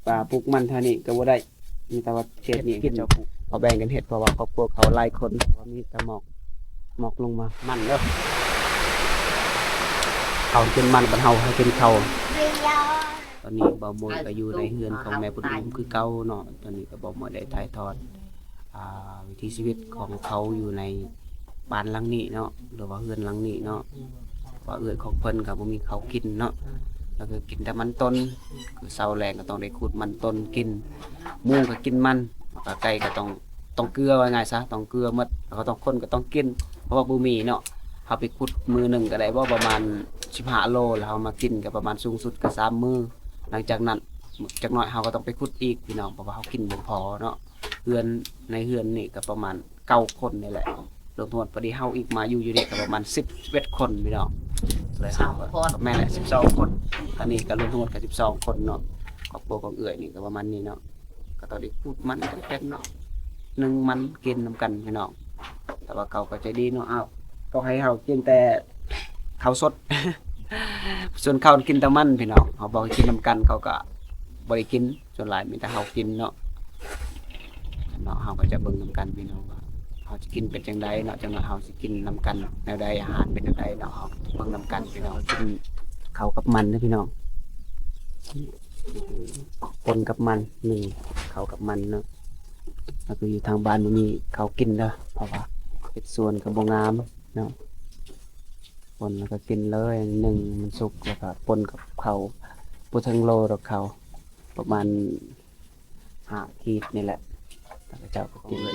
ປ່າປູກມັນແຖວນີ້ກໍບໍ່ໄດ້ ມີແຕ່ວ່າເຂດນີ້ເຂົາເຈົ້າປູກ ເຂົາແບ່ງກັນເຮັດ ເພາະວ່າຄອບຄົວເຂົາຫຼາຍຄົນ ເພາະວ່າມີແຕ່ໝອກ ໝອກລົງມາ ມັນເດີ ເຂົາກິນມັນ ບັດເຮົາໃຫ້ກິນເຂົ້າ. ຕອນນີ້ບ່າວໂມຍກໍຢູ່ໃນເຮືອນຂອງແມ່ບຸນອຸມຄືເກົ່າເນາະ ຕອນນີ້ກໍບ່າວໂມຍໄດ້ຖ່າຍທອດ ອ່າ ວິຖີຊີວິດຂອງເຂົາຢູ່ໃນບ້ານຫຼັງນີ້ເນາະ ຫຼືວ່າເຮືອນຫຼັງນີ້ເນາະ ວ່າເອື້ອຍຂອງເພິ່ນກໍບໍ່ມີເຂົ້າກິນເນາະ ກໍຄືກິນແຕ່ມັນຕົ້ນ ຄືເຊົ້າແລງກໍຕ້ອງໄດ້ຂູດມັນຕົ້ນກິນ ໝູກໍກິນມັນ ແລ້ວກໍໄກ່ກໍຕ້ອງ ຕ້ອງເກືອ ວ່າງ່າຍຊະ ຕ້ອງເກືອໝົດ ແລ້ວກໍຕ້ອງ ຄົນກໍຕ້ອງກິນ ເພາະວ່າບໍ່ມີເນາະ ເຮົາໄປຂູດມື້ໜຶ່ງກໍໄດ້ບໍ່ປະມານສິບຫ້າໂລ ແລ້ວເຮົາມາກິນກໍປະມານສູງສຸດກໍສາມມື້ ຫຼັງຈາກນັ້ນຈັກໜ້ອຍເຮົາກໍຕ້ອງໄປຂູດອີກພີ່ນ້ອງ ເພາະວ່າເຮົາກິນບໍ່ພໍເນາະ. ເຮືອນ ໃນເຮືອນນີ້ກໍປະມານເກົ້າຄົນນີ້ແຫຼະ ລວມທັງໝົດ ພໍດີເຮົາອີກມາຢູ່ ຢູ່ນີ້ກໍປະມານສິບ ສິບເອັດຄົນພີ່ນ້ອງ ແມ່ນແຫຼະ ສິບສອງຄົນ ອັນນີ້ກໍລວມທັງໝົດກໍສິບສອງຄົນເນາະ ຄອບຄົວຂອງເອື້ອຍນີ້ກໍປະມານນີ້ເນາະ ກໍຕ້ອງໄດ້ຂູດມັນກັນເປັນເນາະ ໜຶ້ງມັນກິນນຳກັນພີ່ນ້ອງ ແຕ່ວ່າເຂົາກໍໃຈດີເນາະ ເອົາ ກໍໃຫ້ເຮົາກິນແຕ່ເຂົ້າສົດ ສ່ວນເຂົາກິນແຕ່ມັນພີ່ນ້ອງ ເຮົາບອກໃຫ້ກິນນຳກັນ ເຂົາກໍບໍ່ໄດ້ກິນ ສ່ວນຫຼາຍມີແຕ່ເຮົາກິນເນາະ ເນາະ ເຮົາກໍຈະເບິ່ງນຳກັນພີ່ນ້ອງວ່າເຮົາຈະກິນເປັນຈັ່ງໃດເນາະ ຈັກໜ້ອຍເຮົາຊິກິນນຳກັນແນວໃດ ອາຫານເປັນແນວໃດເນາະ ເຮົາເບິ່ງນຳກັນພີ່ນ້ອງ ກິນເຂົ້າກັບມັນເດີພີ່ນ້ອງ ປົນກັບມັນ ໜຶ້ງເຂົ້າກັບມັນເນາະ ແລ້ວກໍຢູ່ທາງບ້ານບໍ່ມີເຂົ້າກິນເດີ ເພາະວ່າເຮັດສວນກໍບໍ່ງາມເນາະ ປົນແລ້ວກໍກິນເລີຍ ໜຶ້ງມັນສຸກ ແລ້ວກໍປົນກັບເຂົ້າ ບໍ່ເຖິງໂລດອກເຂົ້າ ປະມານ ຫ້າຂີດນີ້ແຫຼະ ເຂົາເຈົ້າກໍກິນເລີຍ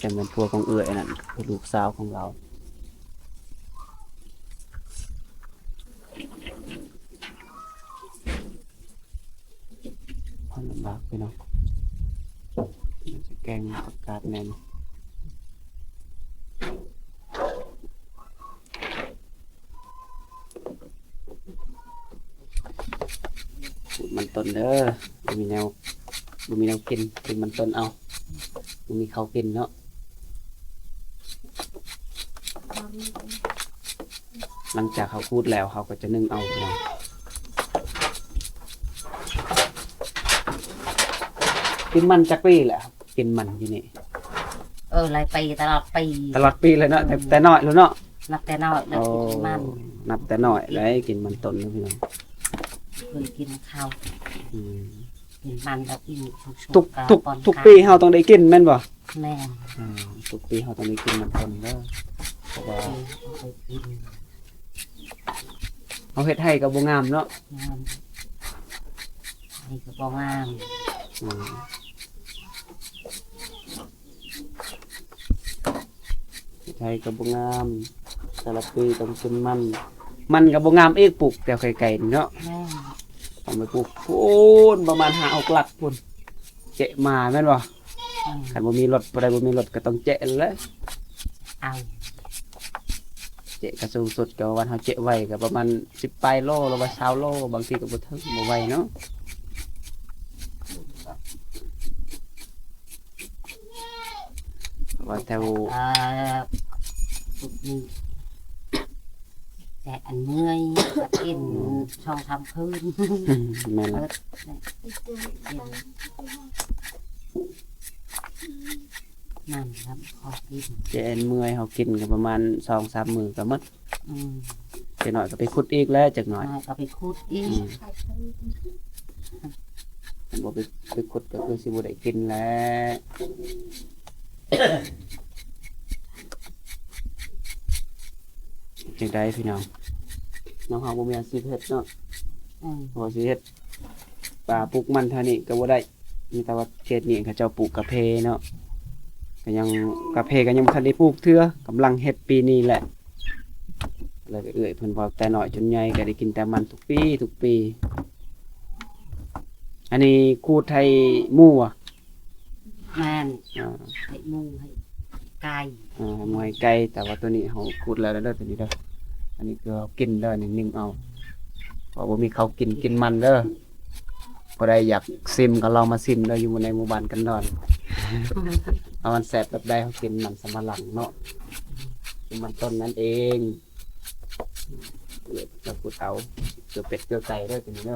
ຈັ່ງແມ່ນຜົວຂອງເອື້ອຍນັ້ນ ຄືລູກສາວຂອງລາວ ລຳບາກພີ່ນ້ອງ ແກງຜັກກາດແດ່ ຂູດມັນຕົ້ນເດີ ບໍ່ມີແນວ ບໍ່ມີແນວກິນ ກິນມັນຕົ້ນເອົາ ບໍ່ມີເຂົ້າກິນເນາະ ຫຼັງຈາກເຮົາຂູດແລ້ວ ເຮົາກໍຈະໜຶ້ງເອົາພີ່ນ້ອງ ກິນມັນຈັກປີແລ້ວ? ກິນມັນຢູ່ນີ້ ເອີ ຫຼາຍປີ ຕະຫຼອດປີ ຕະຫຼອດປີເລີຍເນາະ ແຕ່ ອືມ ແຕ່ນ້ອຍພຸ້ນເນາະ ນັບແຕ່ນ້ອຍ ໂອ້ ກິນມັນ ນັບແຕ່ນ້ອຍໄດ້ກິນມັນຕົ້ນເນາະພີ່ນ້ອງ ເຄີຍກິນເຂົ້າ ອືມ ກິນມັນແລ້ວອີ່ມ ທຸກ ທຸກ ທຸກປີເຮົາຕ້ອງໄດ້ກິນແມ່ນບໍ່? ແມ່ນ ອືມ ທຸກປີເຮົາຕ້ອງໄດ້ກິນມັນຕົ້ນເດີ ເພາະວ່າ ເຮົາເຮັດໄຮ່ກໍບໍ່ງາມເນາະ ງາມ ໄຮ່ກໍບໍ່ງາມ ອືມ ເຮັດໄຮ່ກໍບໍ່ງາມ ແຕ່ລະປີຕ້ອງກິນມັນ ມັນກໍບໍ່ງາມອີກ ປູກແຖວໄກໆນີ້ເນາະ ແມ່ນ ຕ້ອງໄປປູກພຸ້ນ ປະມານຫ້າຫົກຫຼັກພຸ້ນ ເຈາະມາແມ່ນບໍ່? ອືມ ຄັນບໍ່ມີລົດ ຜູ້ໃດບໍ່ມີລົດກໍຕ້ອງເຈາະແຫຼະ ເອົາ ເຈາະກໍສູງສຸດກໍວ່າເຮົາເຈາະໄວກໍປະມານສິບປາຍໂລ ຫຼືວ່າຊາວໂລ ບາງທີກໍບໍ່ເຖິງ ບໍ່ໄວເນາະ ວ່າແຖວ ເອີ ແຕ່ອັນເມື່ອຍກໍກິນ ອືມ ສອງສາມຄືນ ແມ່ນແລ້ວ ເອີ ກິນ ນັ້ນລະ ພໍກິນ ແຕ່ອັນເມື່ອຍເຮົາກິນກໍປະມານສອງສາມມື້ກໍໝົດ ອືມ ຈັກໜ້ອຍກໍໄປຂຸດອີກແລ້ວ ຈັກໜ້ອຍ ໜ້ອຍກໍໄປຂຸດອີກ ອືມ ຄັນບໍ່ໄປ ໄປຂຸດກໍຄືຊິບໍ່ໄດ້ກິນແຫຼະ ຈັ່ງໃດພີ່ນ້ອງ ນ້ອງເຮົາບໍ່ມີອາຊີບເຮັດເນາະ ອືມ ບໍ່ຊິເຮັດປ່າປູກມັນເທົ່ານີ້ກໍບໍ່ໄດ້ ມີແຕ່ວ່າເຂດນີ້ເຂົາເຈົ້າປູກກາເຟເນາະ ກໍຍັງ ກາເຟກໍຍັງບໍ່ທັນໄດ້ປູກເທື່ອ ກຳລັງເຮັດປີນີ້ແຫຼະ ແລ້ວກໍເອື້ອຍເພິ່ນວ່າແຕ່ນ້ອຍຈົນໃຫຍ່ກໍໄດ້ກິນແຕ່ມັນທຸກປີ ທຸກປີ ອັນນີ້ຂູດໄຖໝູຫວາ? ແມ່ນ ອ່າ ໄຖໝູ ໄຖໄກ່ ອ່າ ໝູໄຖໄກ່ ແຕ່ວ່າໂຕນີ້ເຮົາຂູດແລ້ວເດີ ໂຕນີ້ເດີ ອັນນີ້ຄືເຮົາກິນເດີ ນີ້ໜຶ້ງເອົາ ເພາະບໍ່ມີເຂົ້າກິນ ກິນມັນເດີ ຜູ້ໃດຢາກຊິມກໍລອງມາຊິມເດີ ຢູ່ໃນໝູ່ບ້ານກັນດອນ ວ່າມັນແຊບແບບໃດ ເຮົາກິນມັນສຳປະຫຼັງເນາະ ກິນມັນຕົ້ນນັ້ນເອງ ເອີ ເຮົາຂູດເອົາ ເກືອເປັດເກືອໄກ່ເດີ ໂຕນີ້ເດີ.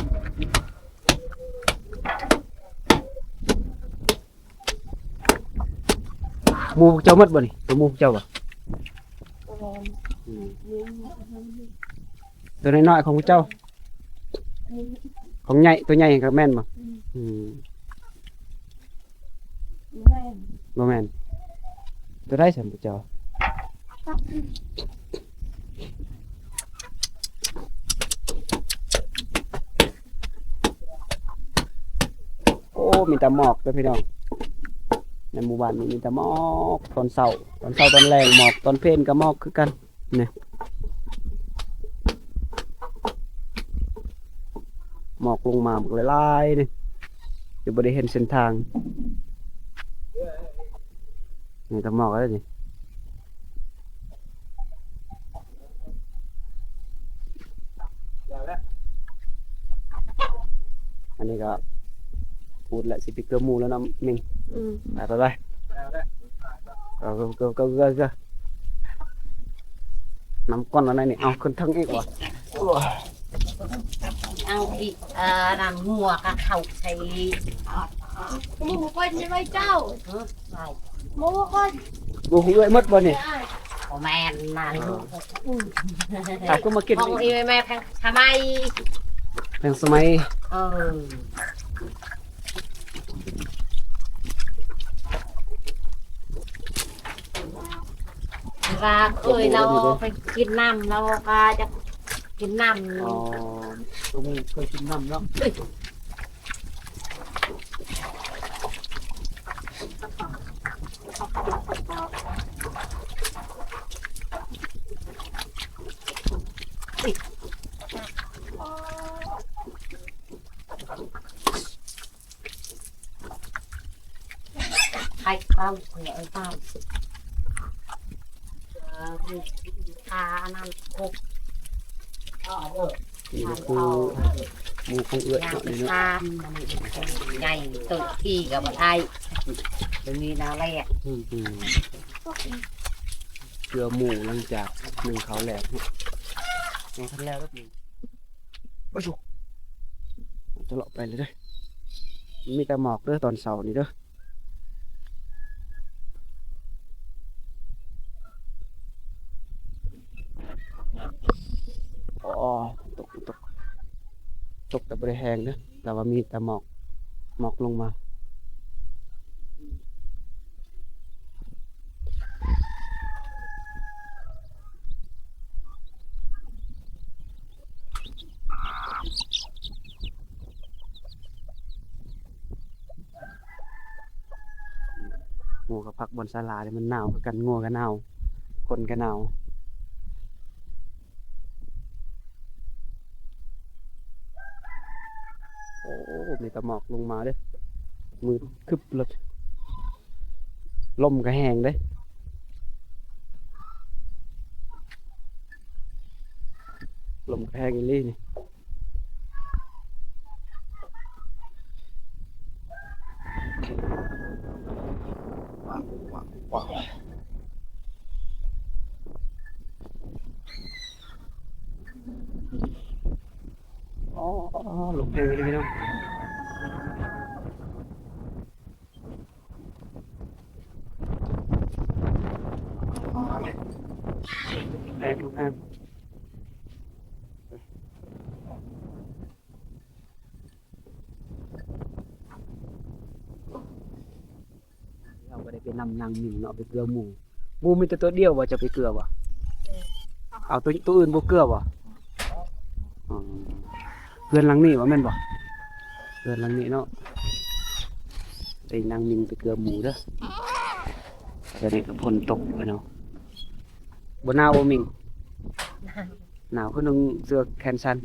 ໝູ່ພວກເຈົ້າໝົດບໍ່ນີ້? ຕົວໝູ່ພວກເຈົ້າບໍ່? ອືມ ຕົວນ້ອຍໆຂອງພວກເຈົ້າ? ຂອງໃຫຍ່ ຕົວໃຫຍ່ກໍແມ່ນບໍ່? ອືມ ອືມ ບໍ່ແມ່ນ ບໍ່ແມ່ນ ຕົວໃດຊັ້ນພວກເຈົ້າ? ໂອ້ ມີແຕ່ໝອກເດີພີ່ນ້ອງ ໃນໝູ່ບ້ານນີ້ມີແຕ່ໝອກ ຕອນເຊົ້າ ຕອນເຊົ້າຕອນແລງໝອກ ຕອນເພນກໍໝອກຄືກັນ. ນີ້ ໝອກລົງມາບັກຫຼາຍໆ ນີ້ ຈະບໍ່ໄດ້ເຫັນເສັ້ນທາງ ນີ້ກໍໝອກແລ້ວນີ້ ອັນນີ້ກໍ ພຸ້ນແຫຼະ ຊິໄປເກືອໝູ່ແລ້ວເນາະມິງ. ອືມ ໄປ ໄປ ໄປ ເອີ ເກີ ເກີ ເກີ ເກີ ເກີ ນຳກ່ອນອັນນີ້ ເອົາຂຶ້ນເທິງອີກຫວາ? ເອົາອີກ ເອີ ນຳງົວກັບເຂົ້າໃສ່ ໝູ່ເພິ່ນໄວ້ເຈົ້າ ເອີ ໝູ່ເພິ່ນ ໝູ່ເອື້ອຍໝົດບໍ່ນີ້? ບໍ່ແມ່ນນະ ເອີ ເອົາຄືມາກິນ ຂອງອີ່ແມ່ແພງສະໄໝ ແພງສະໄໝ ເອີ ວ່າເຄີຍລາວໄປກິນນ້ຳ ລາວກໍຢາກກິນນ້ຳ. ອໍ ຕົວໝູ່ເຄີຍກິນນ້ຳເນາະ. ໃຫ້ເອົາເອົາ ເອີ ທາອັນນັ້ນຄົບ ນີ້ກໍຄືໝູ່ຂອງເອື້ອຍເນາະ ນີ້ເນາະ ໃຫຍ່ເຕີບ ຂີ່ກໍບໍ່ໄດ້ ບໍ່ມີແນວແລກ. ອືມ ເກືອໝູ່ຫຼັງຈາກໜຶ້ງເຂົ້າແລ້ວເນາະ ຍັງທັນແລ້ວເດີ ໂອ້ຍ ຈະເລາະໄປເລີຍເດີ ມີແຕ່ໝອກເດີ ຕອນເຊົ້ານີ້ເດີ. ອໍ ຕົກ ຕົກ ຕົກແຕ່ບໍ່ໄດ້ແຮງເດີ ແຕ່ວ່າມີແຕ່ໝອກ ໝອກລົງມາ. ໝູ່ກໍພັກບ່ອນສາລານີ້ມັນໜາວຄືກັນ ງົວກໍໜາວ ຄົນກໍໜາວ. ໂອ້ ມີແຕ່ໝອກລົງມາເດ້ ມືດຄຶບເລີຍ ລົມກໍແຮງເດ້ ລົມກໍແຮງອີ່ຫຼີນີ້. ວ້າວ ວ້າວ ວ້າວ ອໍ ລົມແຮງອີ່ຫຼີເນາະ ແຮງ ລົມແຮງ. ເຮົາກໍໄດ້ໄປນຳນາງມິງເນາະ ໄປເກືອໝູ່. ໝູ່ມີແຕ່ຕົວດຽວບໍ່ ເຈົ້າໄປເກືອບໍ່? ເອົາຕົວ ຕົວອື່ນບໍ່ເກືອບໍ່? ອືມ ເຮືອນຫຼັງນີ້ບໍ່ ແມ່ນບໍ່? ເຮືອນຫຼັງນີ້ເນາະ ໄດ້ນາງມິງໄປເກືອໝູ່ເດີ. ຕອນນີ້ກໍຝົນຕົກເນາະ ບໍ່ໜາວບໍ່ມິງ? ໜາວ ຄືນຸ່ງເສື້ອແຂນສັ້ນ. ໂ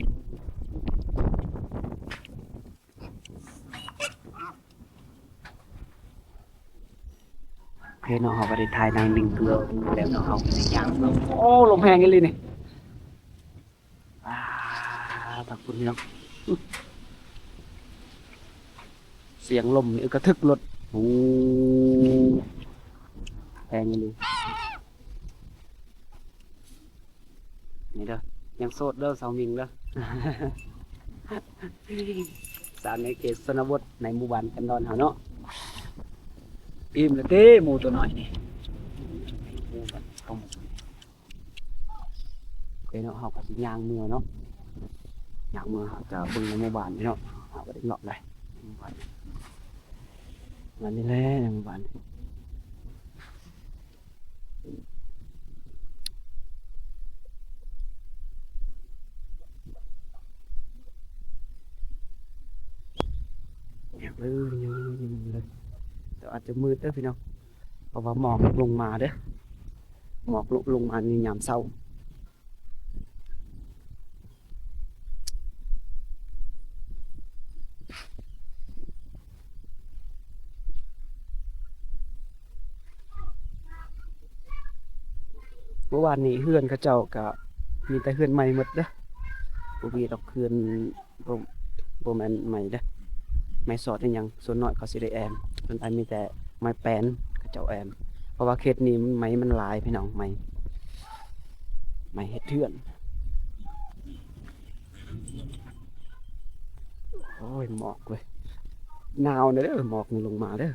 ອເຄເນາະ ເຮົາກໍໄດ້ຖ່າຍນາງມິງເກືອແລ້ວເນາະ ເຮົາກໍຊິຍ່າງເນາະ. ໂອ້ ລົມແຮງອີ່ຫຼີນີ້ ອາ ພັກພຸ້ນເນາະ ສຽງລົມນີ້ກະທຶກລົດ ໂອ້ ແຮງອີ່ຫຼີ. ນີ້ເດີ ຍັງໂສດເດີ ສາວມິງເດີ ສາວໃນເຂດຊົນນະບົດ ໃນໝູ່ບ້ານກັນດອນເຮົາເນາະ. ອີ່ມແລ້ວຕິ ໝູ່ຕົວນ້ອຍນີ້ ເອີເນາະ ເຮົາກໍຊິຍ່າງເມືອເນາະ ຍ່າງເມືອ ເຮົາຈະເບິ່ງໃນໝູ່ບ້ານເນາະ ເຮົາກໍໄດ້ເລາະໄດ້ໝູ່ບ້ານ ອັນນີ້ແຫຼະໃນໝູ່ບ້ານ. ແດດເລີຍ ແດດເລີຍ ແຕ່ອາດຈະມືດເດີພີ່ນ້ອງ ເພາະວ່າໝອກລົງມາເດີ ໝອກລົງມາໃນຍາມເຊົ້າ. ເມື່ອວານນີ້ເຮືອນເຂົາເຈົ້າກະມີແຕ່ເຮືອນໃໝ່ໝົດເດີ ບໍ່ມີດອກເຮືອນ ບໍ່ ບໍ່ແມ່ນໄມ້ເດ້ ໄມ້ສອດອີ່ຫຍັງ ສ່ວນໜ້ອຍເຂົາຊິໄດ້ແອ້ມ ສ່ວນຫຼາຍມີແຕ່ໄມ້ແປ້ນເຂົາເຈົ້າແອ້ມ ເພາະວ່າເຂດນີ້ໄມ້ມັນຫຼາຍພີ່ນ້ອງ ໄມ້ ໄມ້ເຮັດເຮືອນ. ໂອ້ຍ ໝອກເວີຍ ໜາວແດ່ເດີ ໝອກນີ້ລົງມາເດີ.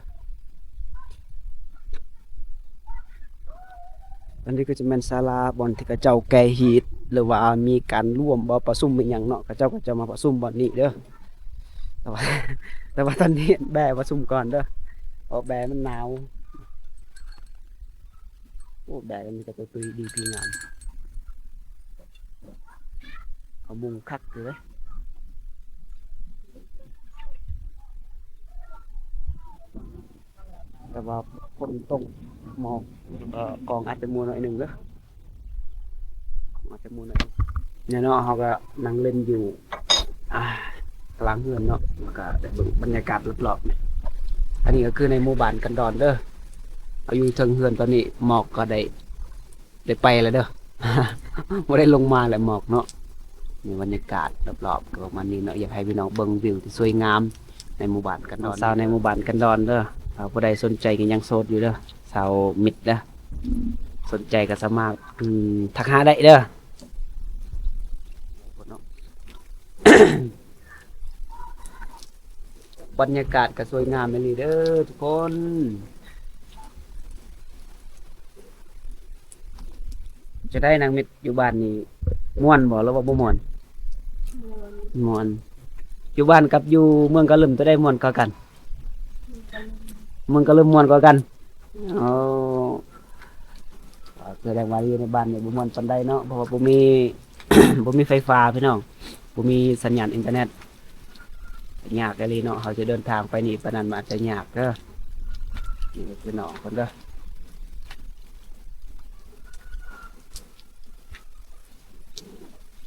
ອັນນີ້ກໍຈະແມ່ນສາລາບ່ອນທີ່ເຂົາເຈົ້າແກ່ຮີດ ຫຼືວ່າມີການລວມບໍ່ ປະຊຸມອີ່ຫຍັງເນາະ ເຂົາເຈົ້າກໍຈະມາປະຊຸມບ່ອນນີ້ເດີ ແຕ່ວ່າ ແຕ່ວ່າຕອນນີ້ແບ້ປະຊຸມກ່ອນເດີ ເພາະແບ້ມັນໜາວ. ໂອ້ ແບ້ມັນກໍຕົວ ຕົວດີ ດີງາມ ເອົາມຸງຄັກຢູ່ເດ້ ແຕ່ວ່າຝົນຕົກ ໝອກ ເອີ ກອງອາດຈະມົວໜ້ອຍໜຶ່ງເດີ ກອງອາດຈະມົວໜ້ອຍໜຶ່ງ. ນີ້ເນາະ ເຮົາກໍນັ່ງຫຼິ້ນຢູ່ ອ່າ ກາງເຮືອນເນາະ ແລ້ວກໍໄດ້ເບິ່ງບັນຍາກາດລອບໆນີ້ ອັນນີ້ກໍຄືໃນໝູ່ບ້ານກັນດອນເດີ ເຮົາຢູ່ເທິງເຮືອນຕອນນີ້ ໝອກກໍໄດ້ ໄດ້ໄປແລ້ວເດີ ບໍ່ໄດ້ລົງມາແລ້ວໝອກເນາະ. ນີ້ບັນຍາກາດລອບໆກໍປະມານນີ້ເນາະ ຢາກໃຫ້ພີ່ນ້ອງເບິ່ງວິວທີ່ສວຍງາມໃນໝູ່ບ້ານກັນດອນ ຊາວໃນໝູ່ບ້ານກັນດອນເດີ. ຖ້າຜູ້ໃດສົນໃຈກໍຍັງໂສດຢູ່ເດີ ຊາວມິດເດີ ສົນໃຈກໍສາມາດ ອືມ ທັກຫາໄດ້ເດີ. ບັນຍາກາດກໍສວຍງາມອີ່ຫຼີເດີທຸກຄົນ. ຈະໄດ້ນາງມິດ ຢູ່ບ້ານນີ້ມ່ວນບໍ່ ຫຼືວ່າບໍ່ມ່ວນ? ມ່ວນ ມ່ວນ. ຢູ່ບ້ານກັບຢູ່ເມືອງກະລຶມ ໂຕໃດມ່ວນກວ່າກັນ? ເມືອງກະລຶມ ເມືອງກະລຶມມ່ວນກວ່າກັນ. ໂອ້ ສະແດງວ່າຢູ່ໃນບ້ານນີ້ບໍ່ມ່ວນປານໃດເນາະ ເພາະວ່າບໍ່ມີ ບໍ່ມີໄຟຟ້າພີ່ນ້ອງ ບໍ່ມີສັນຍານອິນເຕີເນັດ ຍາກອີ່ຫຼີເນາະ. ເຮົາຈະເດີນທາງໄປນີ້ປານນັ້ນ ມັນອາດຈະຍາກເດີ ນີ້ພີ່ນ້ອງເພິ່ນເດີ.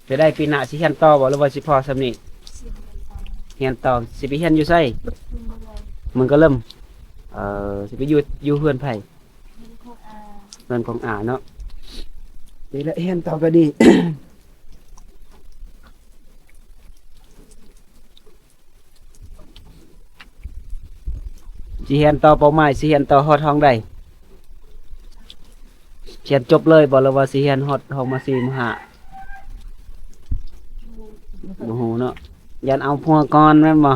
ຈະໄດ້ປີໜ້າຊິຮຽນຕໍ່ບໍ່ ຫຼືວ່າຊິພໍສ່ຳນີ້? ຮຽນຕໍ່. ຮຽນຕໍ່ ຊິໄປຮຽນຢູ່ໃສ? ເມືອງກະລຶມ. ເອີ ຊິໄປຢູ່ ຢູ່ເຮືອນໃຜ? ເຮືອນຂອງອາ ເຮືອນຂອງອາເນາະ. ນີ້ແຫຼະ ຮຽນຕໍ່ກໍດີ. ຊິຮຽນຕໍ່ ເປົ້າໝາຍຊິຮຽນຕໍ່ຮອດຫ້ອງໃດ? ຮຽນຈົບເລີຍບໍ່ ຫຼືວ່າຊິຮຽນຮອດຫ້ອງ ມ.ສີ່ ມ.ຫ້າ? ບໍ່ຮູ້ເນາະ ຢ້ານເອົາຜົວກ່ອນແມ່ນບໍ່?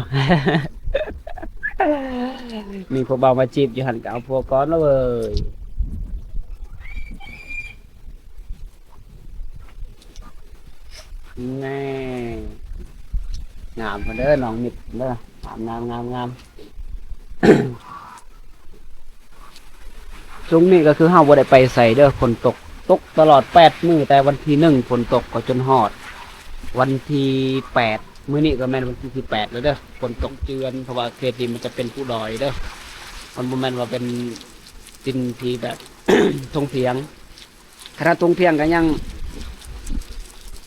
ມີຜູ້ບ່າວມາຈີບຢູ່ຫັ້ນກໍເອົາຜົວກ່ອນລະເວີຍ. ແນ່ ງາມເດີ ນ້ອງມິດເດີ ງາມ ງາມ ງາມ ງາມ. ຊ່ວງນີ້ກໍຄືເຮົາບໍ່ໄດ້ໄປໃສເດີ ຝົນຕົກ ຕົກຕະຫຼອດແປດມື້ ແຕ່ວັນທີໜຶ່ງຝົນຕົກກໍຈົນຮອດວັນທີແປດ ມື້ນີ້ກໍແມ່ນວັນທີແປດແລ້ວເດີ ຝົນຕົກເຈື່ອນ ເພາະວ່າເຂດນີ້ມັນຈະເປັນພູດອຍເດີ ມັນບໍ່ແມ່ນວ່າເປັນດິນທີ່ແບບທົ່ງພຽງ. ຂະໜາດທົ່ງພຽງກໍຍັງ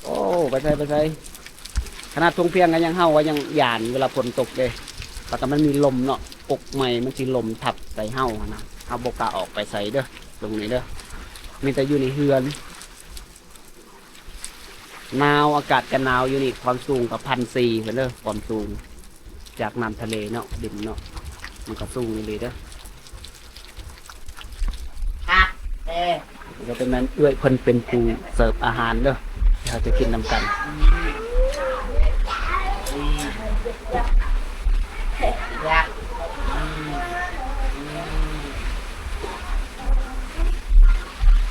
ໂອ້ ໄປໃສ ໄປໃສ ຂະໜາດທົ່ງພຽງກໍຍັງ ເຮົາກໍຍັງຢ້ານເວລາຝົນຕົກເດ້ ແລ້ວກໍມັນມີລົມເນາະ ກົກໄມ້ມັນຊິລົມທັບໃສ່ເຮົາຫັ້ນນະ ເຮົາບໍ່ກ້າອອກໄປໃສເດີ ຊ່ວງນີ້ເດີ ມີແຕ່ຢູ່ໃນເຮືອນ. ໜາວ ອາກາດກໍໜາວຢູ່ນີ້ ຄວາມສູງກໍພັນສີ່ພຸ້ນເດີ ຄວາມສູງຈາກນ້ຳທະເລເນາະ ດິນເນາະ ມັນກໍສູງອີ່ຫຼີເດີ. ເດີ ກໍເປັນແມ່ນເອື້ອຍເພິ່ນເປັນຜູ້ເສີບອາຫານເດີ ທີ່ເຮົາຈະກິນນຳກັນ. ອືມ ອືມ ອືມ.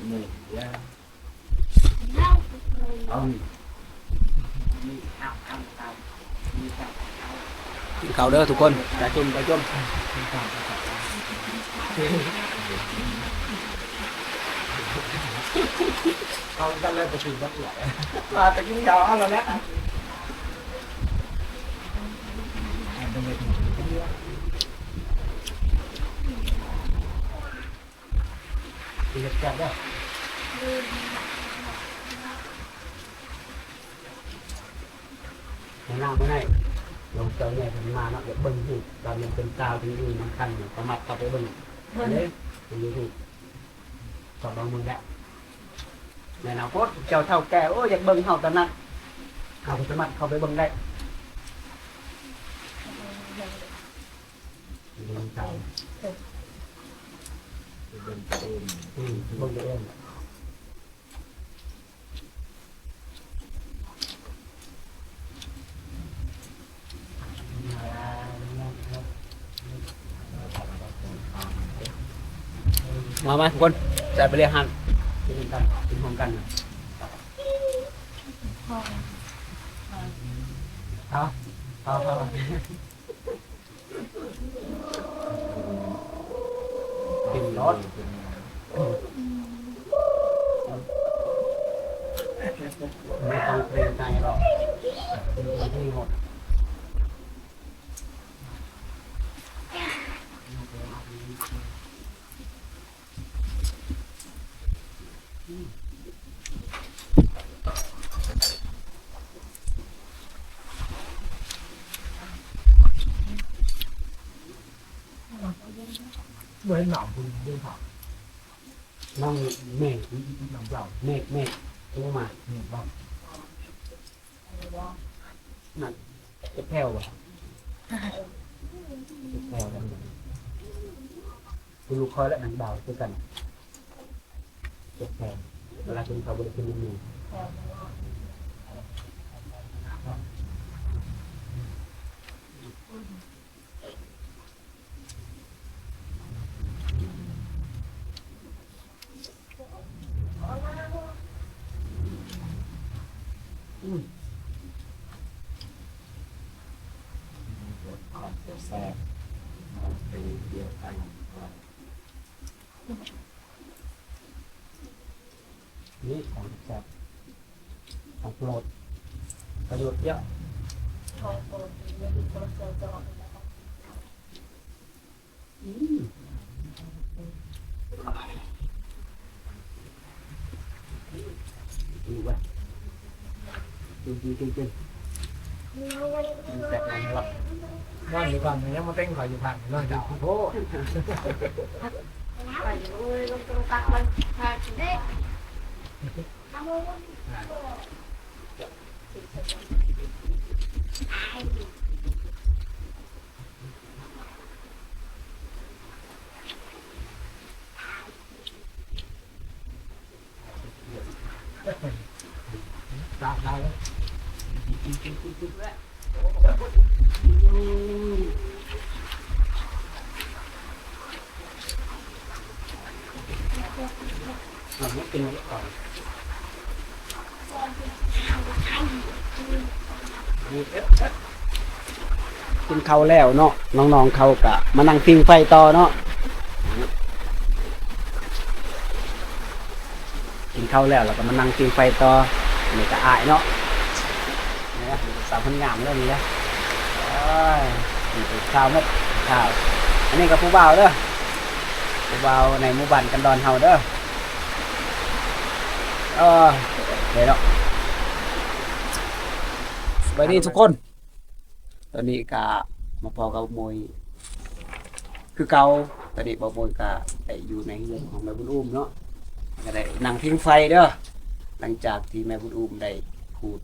ເອົາ ກິນເຂົ້າເດີທຸກຄົນ ປະຊຸມ ປະຊຸມ ເອົາກັນເລີຍ ປະຊຸມ ມາແຕ່ກິນເຂົ້າເອົາແລ້ວແຫຼະ. ເຮັດແຊບເດີ ແນະນຳມື້ໃດ ນ້ອງເຈົ້າແມ່ເພິ່ນມາເນາະ ຢາກເບິ່ງຮູບຕອນຍັງເປັນສາວ ຈຶ່ງຢູ່ນຳກັນ ກໍມັກເຂົ້າໄປເບິ່ງເດ້ ໃນຢູທູບ ຊອບເບິ່ງມື້ແລ້ວ ໃນອະນາຄົດ ເຈົ້າເຖົ້າແກ່ ໂອ້ ຢາກເບິ່ງເຮົາຕອນນັ້ນ. ເຮົາກໍສາມາດເຂົ້າໄປເບິ່ງໄດ້. ເບິ່ງເຈົ້າ ເບິ່ງຕົວເອງ ອືມ ເບິ່ງຕົວເອງ. ມາ ມາທຸກຄົນ ຈະໄປເລຍຫັ້ນ ກິນນຳກັນ ກິນຮ່ວມກັນ. ເອົາ ເອົາ ເອົາ. ເປັນລົດ ບໍ່ຕ້ອງເກງໃຈດອກ ມີລົດ. ບໍ່ເຫັນໜ້າເພິ່ນເດ້ ນ້ອງເມກ ນ້ອງເຈົ້າ ເມກ ເມກ ໂທມາ ເມກບໍ່? ນັ້ນ ເຈັດແຖວບໍ່? ເຈັດແຖວ ຄືລູກຂ້ອຍແຫຼະ ນາງດາວຄືກັນ ເຈັດແຖວ ເວລາກິນເຂົ້າບໍ່ໄດ້ກິນນຳໝູ່. ອືມ ຂອງແຊບໆ ຂອງດຽວກັນ ນີ້ຂອງແຊບ ຂອງໂປດ ປະໂຫຍດເຍາະ. ອືມ ດີເວີຍ ກິນ ກິນ ກິນ ກິນ ແຊບ ນອນຢູ່ບ້ານຍັງມາເຕັງຂ້ອຍຢູ່ບ້ານ ນອນຢູ່ພຸ້ນໂພດ. ກິນເຂົ້າແລ້ວເນາະ ນ້ອງໆເຂົາກະມານັ່ງຜິງໄຟຕໍ່ເນາະ. ກິນເຂົ້າແລ້ວ ແລ້ວກໍມານັ່ງຜິງໄຟຕໍ່. ອັນນີ້ກໍອ້າຍເນາະ ນີ້ນະ ສາວຄົນງາມເລີຍນີ້ນະ. ໂອ້ຍ ນີ້ເປັນຊາວໝົດ ຊາວ ອັນນີ້ກໍຜູ້ບ່າວເດີ ຜູ້ບ່າວໃນໝູ່ບ້ານກັນດອນເຮົາເດີ. ເອີ ເດເນາະ ສະບາຍດີທຸກຄົນ. ຕອນນີ້ກະມາພໍ້ກັບບ່າວໂມຍຄືເກົ່າ. ຕອນນີ້ບ່າວໂມຍກະໄດ້ຢູ່ໃນເຮືອນຂອງແມ່ບຸນອຸ້ມເນາະ ກະໄດ້ນັ່ງຜິງໄຟເດີ. ຫຼັງຈາກທີ່ແມ່ບຸນອຸ້ມໄດ້ຂູດ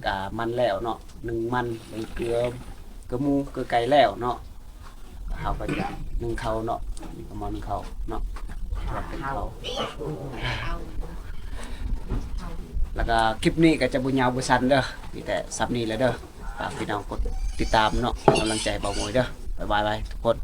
ກາມັນແລ້ວເນາະ ໜຶ້ງມັນ ໃສ່ເກືອ ເກືອໝູ ເກືອໄກ່ແລ້ວເນາະ ເຮົາກໍຈະໜຶ້ງເຂົ້າເນາະ. ນີ້ກໍໝໍ້ໜຶ້ງເຂົ້າເນາະ ເປັນເຂົ້າ. ແລ້ວກໍຄລິບນີ້ກໍຈະບໍ່ຍາວບໍ່ສັ້ນເດີ ມີແຕ່ສ່ຳນີ້ແຫຼະເດີ. ຝາກພີ່ນ້ອງກົດຕິດຕາມເນາະ ເປັນກຳລັງໃຈໃຫ້ບ່າວໂມຍເດີ. ບາຍບາຍ ບາຍ ທຸກຄົນ.